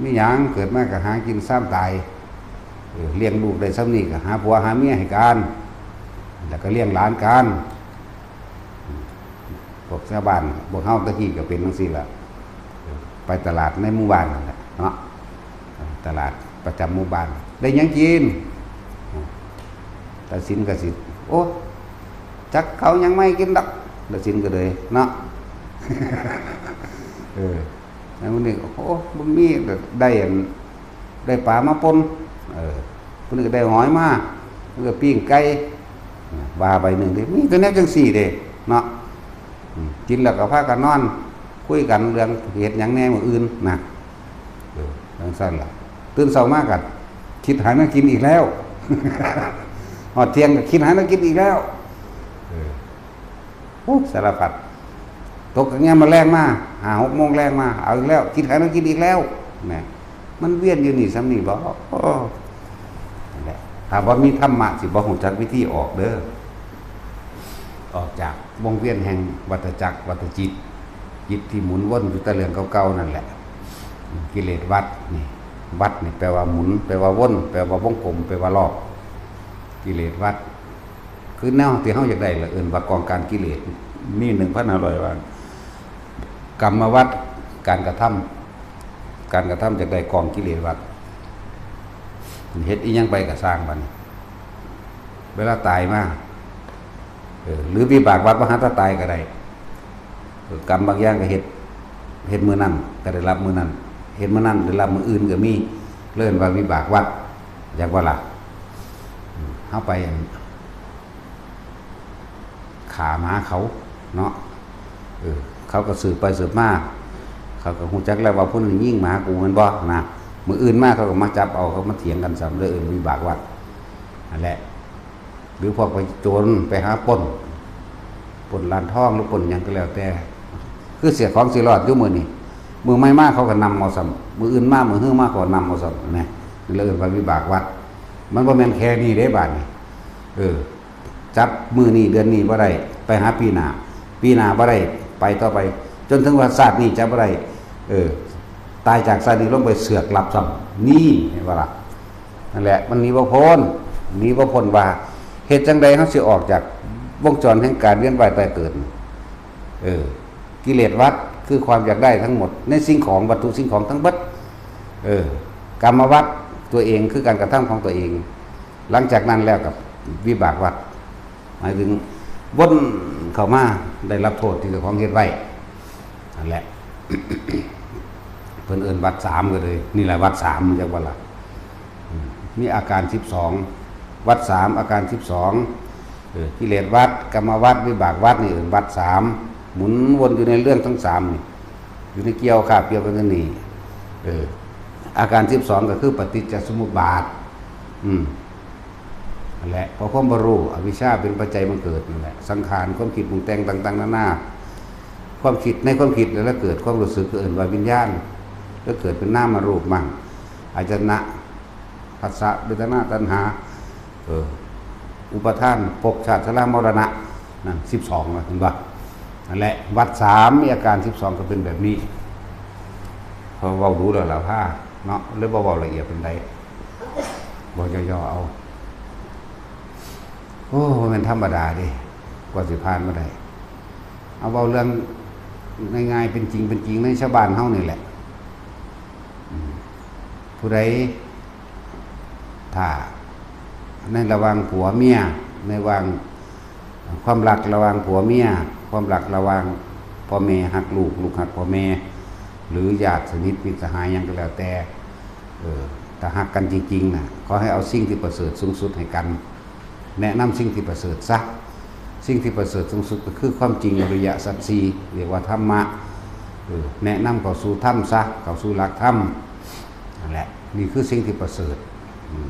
ມີຫຍັງ ເກີດມາກໍຫາກິນຊາມຕາຍ ເອີ ລ້ຽງລູກໄດ້ຊ່ຳນີ້ກໍຫາຜົວຫາເມຍໃຫ້ການ ແລ້ວກໍລ້ຽງຫຼານການ. ພວກຊາວບ້ານພວກເຮົາແຕ່ກີ້ກໍເປັນຈັ່ງຊີ້ລະ ໄປຕະຫຼາດໃນໝູ່ບ້ານນັ້ນແຫຼະເນາະ ຕະຫຼາດປະຈຳໝູ່ບ້ານ ໄດ້ຫຍັງກິນ? ຕາສິນກໍຊິ ໂອ້ ຈັກເຂົາຫຍັງມາໃຫ້ກິນດອກ ຕາສິນກໍເລີຍເນາະ ເອີ ແລ້ວມື້ນີ້ ໂອ້ ບໍ່ມີ ໄດ້ອັນ ໄດ້ປາມາປົ່ນ ເອີ ຜູ້ນີ້ກໍໄດ້ຫອຍມາ ເພິ່ນກໍປີ້ງໄກ່ ວ່າໄປໜຶ່ງເດ້ ມີແຕ່ແນວຈັ່ງຊີ້ເດ້ເນາະ ອືມ ກິນແລ້ວກໍພາກັນນອນ ຄຸຍກັນເລື່ອງເຮັດຫຍັງແດ່ມື້ອື່ນນະ ເອີ ຈັ່ງຊັ້ນລະ ຕື່ນເຊົ້າມາກໍຄິດຫາແນວກິນອີກແລ້ວ ຮອດທ່ຽງກໍຄິດຫາແນວກິນອີກແລ້ວ ເອີ ໂອ້ ສາລະພັດ ຕົກຍາມມາແລງມາ ຫ້າຫົກໂມງແລງມາ ເອົາອີກແລ້ວ ກິນ ຫາແນວກິນອີກແລ້ວ ແໝ ມັນວຽນຢູ່ນີ້ຊ່ຳນີ້ບໍ? ໂອ້ ນັ້ນແຫຼະ ຖ້າບໍ່ມີທຳມະ ຊິບໍ່ຮູ້ຈັກວິທີອອກເດີ ອອກຈາກວົງວຽນແຫ່ງວັດຕະຈັກ ວັດຕະຈິດ ຈິດທີ່ໝູນວົນຢູ່ແຕ່ເລື່ອງເກົ່າໆນັ້ນແຫຼະ ກິເລດວັດນີ້ ວັດນີ້ແປວ່າໝູນ ແປວ່າວົນ ແປວ່າວົງກົມ ແປວ່າລອບ ກິເລດວັດ ຄືແນວທີ່ເຮົາຢາກໄດ້ລະ ເອີ້ນວ່າກອງການກິເລດ ມີໜຶ່ງພັນຫ້າຮ້ອຍວ່າ ກຳມະວັດ ການກະທຳ ການກະທຳຈາກໄດ້ກອງກິເລດວັດ ເຮັດອີ່ຫຍັງໄປກະຊ່າງ ບາດນີ້ເວລາຕາຍມາ ເອີ ຫຼືວິບາກວັດ ບໍ່ຫາແຕ່ຕາຍກະໄດ້ ເອີ ກຳບາງຢ່າງກະເຮັດ ເຮັດມື້ນັ້ນກະໄດ້ຮັບມື້ນັ້ນ ເຮັດມື້ນັ້ນໄດ້ຮັບມື້ອື່ນກະມີ ເອີ້ນວ່າວິບາກວັດ ຈັກວ່າລະ ເຮົາໄປ ຂ້າໝາເຂົາເນາະ ເອີ ເຂົາກໍສືບໄປສືບມາ ເຂົາກໍຮູ້ຈັກແລ້ວວ່າຜູ້ນັ້ນຍິງໝາກູແມ່ນບໍ່ນະ ມື້ອື່ນມາເຂົາກໍມາຈັບເອົາ ເຂົາມາຖຽງກັນຊ້ຳ ເລີຍເອີ້ນວິບາກວັດ ຫັ້ນແຫຼະ ຫຼືພວກໄປໂຈນໄປຫາປຸ້ນ ປຸ້ນຮ້ານທອງ ຫຼືປຸ້ນຫຍັງກໍແລ້ວແຕ່ ຄືເສຍຂອງຊິລອດຢູ່ມື້ນີ້ ມື້ໃໝ່ມາເຂົາກໍນຳເອົາຊ້ຳ ມື້ອື່ນມາ ມື້ຮືມາເຂົາກໍນຳເອົາຊ້ຳ ແມ່ນ ເລີຍເອີ້ນວ່າວິບາກວັດ ມັນບໍ່ແມ່ນແຄ່ນີ້ເດ້ບາດນີ້ ເອີ ຈັບມື້ນີ້ເດືອນນີ້ບໍ່ໄດ້ ໄປຫາປີໜ້າ ປີໜ້າບໍ່ໄດ້ ໄປຕໍ່ໄປ ຈົນເຖິງວ່າຊາດນີ້ຈັບບໍ່ໄດ້ ເອີ ຕາຍຈາກຊາດນີ້ລົງໄປເຊືອກລັບຊ້ຳ ນີ້ ເຫັນບໍ່ລະ ນັ້ນແຫຼະ ມັນໜີບໍ່ພົ້ນ ໜີບໍ່ພົ້ນວ່າ ເຮັດຈັ່ງໃດເຮົາຊິອອກຈາກວົງຈອນແຫ່ງການວຽນວ່າຍຕາຍເກີດ ເອີ ກິເລດວັດ ຄືຄວາມຢາກໄດ້ທັງໝົດ ໃນສິ່ງຂອງ ວັດຖຸສິ່ງຂອງທັງເບິດ ເອີ ກຳມະວັດ ຕົວເອງ ຄືການກະທຳຂອງຕົວເອງ ຫຼັງຈາກນັ້ນແລ້ວກໍວິບາກວັດ ໝາຍເຖິງວົນເຂົ້າມາໄດ້ຮັບໂທດທີ່ເຈົ້າຂອງເຮັດໄວ້ ນັ້ນແຫຼະ ເພິ່ນເອີ້ນວັດສາມກໍເລີຍ ນີ້ແຫຼະວັດສາມ ຈັກວ່າລະ ອືມ ມີອາການສິບສອງ ວັດສາມ ອາການສິບສອງ ເອີ ກິເລດວັດ ກຳມະວັດ ວິບາກວັດ ນີ້ເອີ້ນວັດສາມ ໝູນວົນຢູ່ໃນເລື່ອງທັງສາມນີ້ ຢູ່ໃນກ່ຽວຄາບກ່ຽວກັນນີ້ ເອີ ອາການສິບສອງກໍຄືປະຕິດຈະສະມຸດບາດ ອືມ ນັ້ນແຫຼະ ເພາະຄວາມບໍ່ຮູ້ ອະວິຊຊາເປັນປັດໄຈບັງເກີດນັ້ນແຫຼະ ສັງຂານ ຄວາມຄິດປຸງແຕ່ງຕ່າງໆນານາ ຄວາມຄິດ ໃນຄວາມຄິດແລ້ວເກີດຄວາມຮູ້ສຶກ ກໍເອີ້ນວ່າວິນຍານ ແລ້ວເກີດເປັນນາມະຮູບມັ້ງ ອາຍະຕະນະ ພັດສະ ເວທະນາ ຕັນຫາ ເອີ ອຸປາທານ ພົບ ຊາດ ຊະລາ ມໍລະນະ ນັ້ນສິບສອງລະ ເຫັນບໍ່? ນັ້ນແຫຼະ ວັດສາມ ມີອາການສິບສອງ ກໍເປັນແບບນີ້ ເພາະເວົ້າດູແລ້ວລະພາເນາະ ເລີຍບໍ່ເວົ້າລະອຽດປານໃດ ເວົ້າຫຍໍ້ໆເອົາ ໂອ້ ບໍ່ແມ່ນທຳມະດາເດ້ ກວ່າຊິຜ່ານມາໄດ້ ເອົາເວົ້າເລື່ອງງ່າຍໆ ເປັນຈິງເປັນຈິງໃນຊາວບ້ານເຮົານີ້ແຫຼະ ອືມ ຜູ້ໃດ ຖ້າໃນລະຫວ່າງຜົວເມຍ ໃນຫວ່າງຄວາມລັກລະຫວ່າງຜົວເມຍ ຄວາມລັກລະຫວ່າງພໍ່ແມ່ຮັກລູກ ລູກຮັກພໍ່ແມ່ ຫຼືຍາດສະໜິດມິດສະຫາຍຫຍັງກໍແລ້ວແຕ່ ເອີ ຖ້າຮັກກັນຈິງໆນະ ຂໍໃຫ້ເອົາສິ່ງທີ່ປະເສີດສູງສຸດໃຫ້ກັນ ແນະນຳສິ່ງທີ່ປະເສີດຊະ ສິ່ງທີ່ປະເສີດສູງສຸດກໍຄືຄວາມຈິງ ອະລິຍະສັດສີ່ ເອີ້ນວ່າທຳມະ ເອີ ແນະນຳເຂົ້າສູ່ທຳຊະ ເຂົ້າສູ່ຫຼັກທຳ ນັ້ນແຫຼະ ນີ້ຄືສິ່ງທີ່ປະເສີດ ອືມ